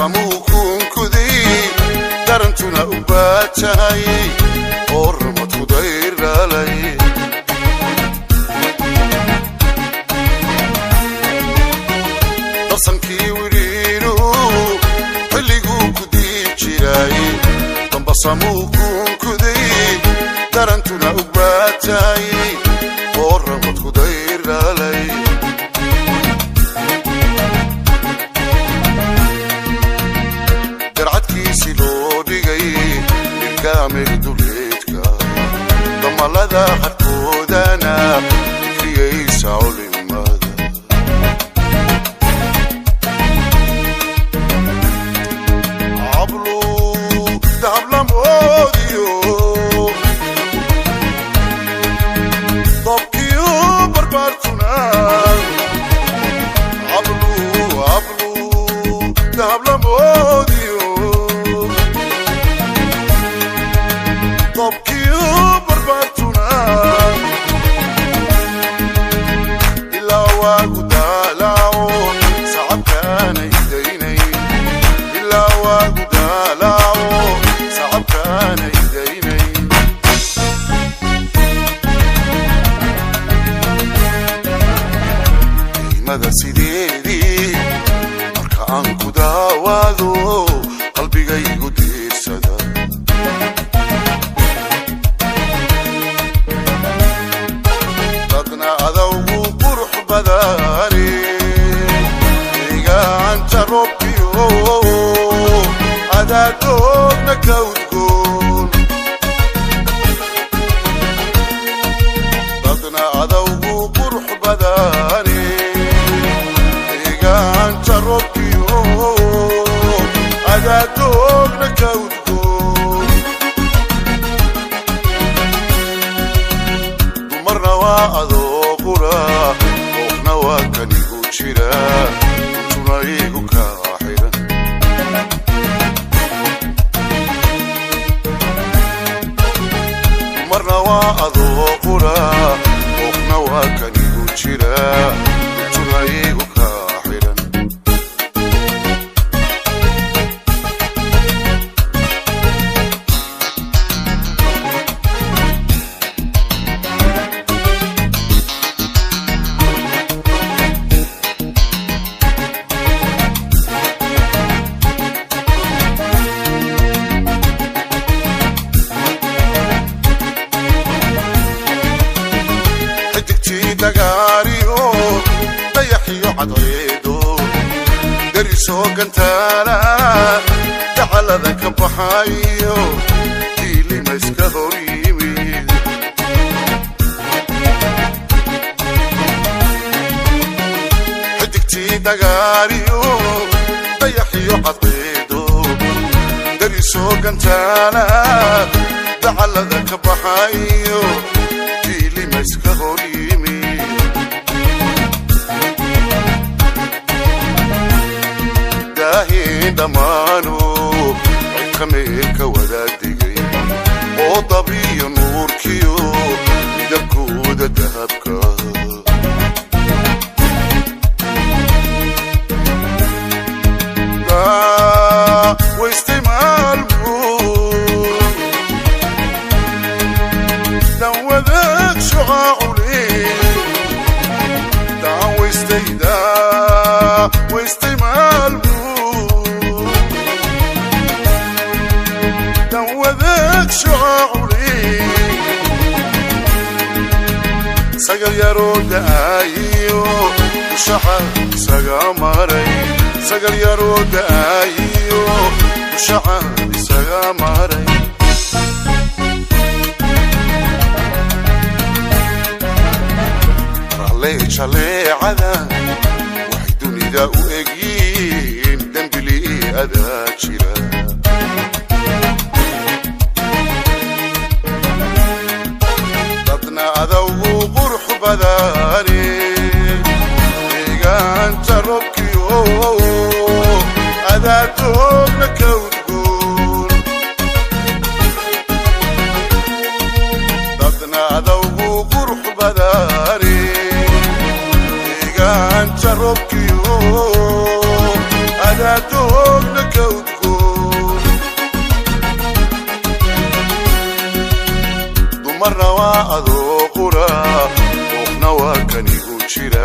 Dambasamuu kuunkuday darantuna u baatahay ormadku dayrdhalay. Darsankii wiriiru xilliguu ku dii jiray dambasamuu kuunkuday darantuna u baatahay oramadku dayrdhalay. Garcadkiisi loo dhigay ilkaamil duleedka damalada xadkoodana dikriyaysa culimada. Hablu dahablamoodiyo dobkiyo barbaartuna hablu hablu dahablamoodiyo dobkiyo barbaartuna ilaa waagu daalaaco sacabkaanay daynay ilaa waagu daalaaco sacabkaanay daynay. Qiimada sideedii marka aan ku daawaado qalbigaygu diirsada. Dadna adawgu qurux badane deegaanta roobkiyo adaadoodna ka udgoon. Dadna adawgu qurux badane deegaanta roobkiyo adaadoogna ka udgoon. Dumarna waa adoo qura oofna waa kanigu jira intuna igu kaa xidhan. Dumarna waa adoo qura oofna waa kanigu jira intuna igu kaa xidhan. Xidigtii dagaariyo dayaxiyo cadceedo derisoo gantaala dacalada ka baxayo diilima iska hor yimid. Xidigtii dagaariyo dayaxiyo cadceedo derisoo gantaala dacalada ka baxayo diilima iska hor yimid. Daahiin dhammaano cibka meelka wadaagdigay oo dabiyo nuurkiyo midabkooda dahabka. Waystay maalmood dan wadaag shucaacule dan waystayda waystay maalmood dan wadaag shucaacule sagal yaroo da'aayiyo ushaxa isaga maray sagal yaroo da'aayiyo ushaxa isaga maray. Rallee jaleecada waxay dunida u egyihiin dembili adaa jira. Dadna adawgu qurux badane deegaanta roobkiyo adaadoogna ka udgoon. Dadna adawgu qurux badane deegaanta roobkiyo adadoogna ka Waa adoo qura, dooqna waa kanigu jira.